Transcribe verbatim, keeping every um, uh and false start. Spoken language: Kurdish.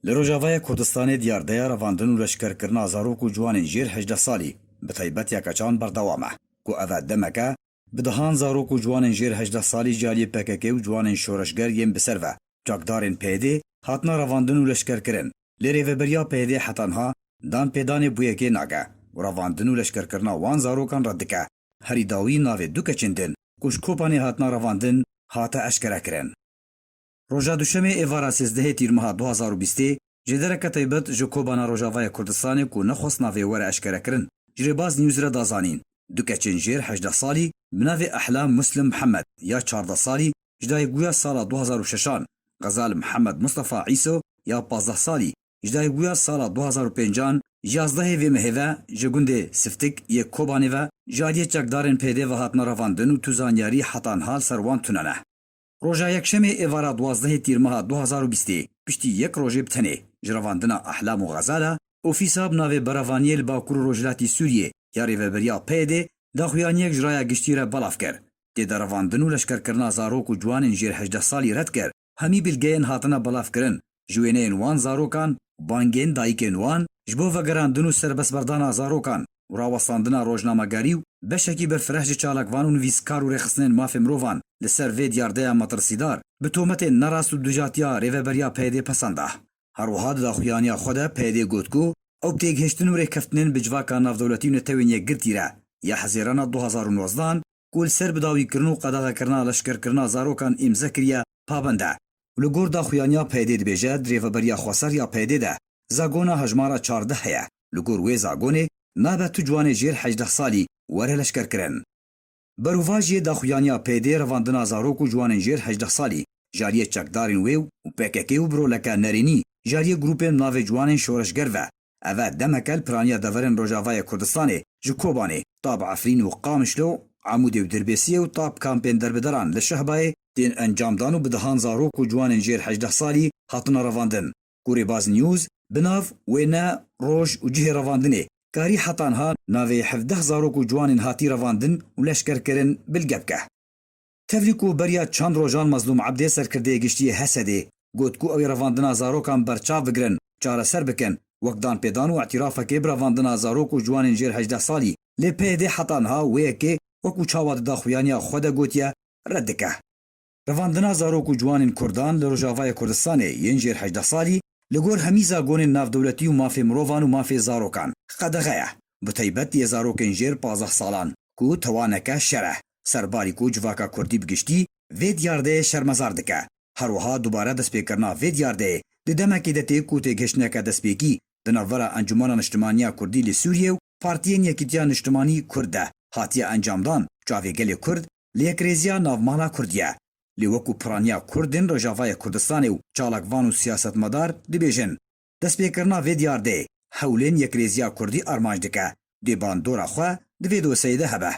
Li Rojavaya Kurdistanê diyardeya revandin û leşkerkirina zarok û ciwanên jêr hejdeh salî, bi taybet ya keçan berdewam e, ku ev e demeke bi dehan zarok û ciwanên jêr hejdeh salî ji aliyê P K K û ciwanên şoreşger yên bi ser ve çakdarên P Y D'ê hatina revandin û leşkerkirin. Lê rêveberiya P Y D'ê heta niha dan pêdanê bûyekê nake û revandin û leşkerkirina wan zarokan red dike. Herî dawî navê du keçên din ku ji Kobanê hatine revandin hate eşkerekirin. Roja Duşemê êvara sêzdehê Tîrmeha du hazar û bîstê ji dereke taybet ji Kobana Rojavaya Kurdistanê ku nexwest navê were eşkerekirin, ji Rêbaz News re da zanîn, du keçên jêr hejdeh salî bi navê Ehlam Muslim Mihemed ya çardeh salî ji dayikbûya sala du hazar û şeşan, Xezal Mihemed Mustafa Îso ya pazdeh salî ji dayikbûya sala du hazar û pêncan, yazdehê vê mehê ve ji gundê Siftik yê Kobanê ve ji aliyê çekdarên P Y D'ê ve hatine revandin û tu zanyarî heta niha li ser wan tune ne. Roja Yekşemê êvara duwazdehê Tîrmeha du hazar û bîstê, piştî yek rojê bi tenê, ji revandina Ehlam û Xezala, Ofîsa bi navê Berevaniyê li Bakur û Rojhilatî Sûriyê ya Rêveberiya P Y D'ê daxuyaniyek ji raya giştî re belav kir. Tê de revandin û leşkerkirina zarok û ciwanên jêr hejdeh salî red kir, hemî bilgeyên hatine belavkirin, ji wêneyên wan zarokan, bangên dayikên wan, ji bo vegerandin û serbestberdana zarokan û rawestandina rojnamegerî û beşekî berfireh ji çalakvan û nivîskar û rêxistinên mafê mirovan li ser vê diyardeya metirsîdar bi tometên nerast û dijatiya rêveberiya P Y D'ê pesend da. Her wiha di daxuyaniya xwe de P Y D'ê got ku ew bi têgihiştin û rêkeftinên bi civaka navdewletî û Netewên Yekgirtî re ya Hezêrana du hazar û nozdehan ku li ser bidawîkirin û qedexekirina leşkerkirina zarokan îmze kiriye, pabend e û li gor daxuyaniya P Y D'ê dibêje, di Rêveberiya Xweser ya P Y D'ê de zagona hejmara çardeh heye. Li gor wê zagonê nabe tu ciwanê jêr hejdeh salî were leşkerkirin. Berovajiyê daxuyaniya P Y D'ê revandina zarok û ciwanên jêr hejdeh salî ji aliyê çekdarên wê û P K K û biroleke nerênî ji aliyê grûpên navê ciwanên şoreşger ve. Ev e demeke li piraniya deverên Rojavayê Kurdistanê ji Kobanê, ta bi Efrîn û Qamişlo, Amûdê û Dirbêsiyê û ta bi kampên derbideran li Şehbayê tên encamdan û bi dehan zarok û ciwanên jêr hejdeh salî hatine revandin. Ku Rêbaz News bi nav, wêne, roj û cihê revandinê karî heta niha navê hevdeh zarok û ciwanên hatî revandin û leşkerkirin bilge bike. Tevlî ku beriya çend rojan Mezlûm Ebdê serkirdeyê giştî yê H S D'ê got ku ew ê revandina zarokan berçav bigirin, çareser bikin, wek danpêdan û îtirafekê bi revandina zarok û ciwanên jêr hejdeh salî, lê P Y D heta niha wê yekê wekû çawa di daxuyaniya xwe de gotiye, red dike. Revandina zarok û ciwanên Kurdan li Rojavayê Kurdistanê yên jêr hejdeh salî li gor hemî zagonên navdewletî û mafê mirovan û mafê zarokan qedexe ye. Bi taybet yê zarokên jêr pazdeh salan ku tewaneke şer e, serbarî ku civaka Kurdî bi giştî vê diyardeyê şermezar dike. Her wiha dubare destpêkirina vê diyardeyê di demekê de tê ku têgihiştineke destpêkî di navbera Encûmena Niştimanî ya Kurdî li Sûriyê û Partiyên Yekîtiya Niştimanî Kurd de hatiye encamdan, çavê gelê Kurd li yekrêziya navmala Kurdî ye. Lê wekû piraniya Kurdên Rojavayê Kurdistanê û çalakvan û siyasetmedar dibêjin, destpêkirina vê diyardeyê hewlên yekrêziya Kurdî armanc dike, dê bandora xwe di vê dosyeyê de hebe.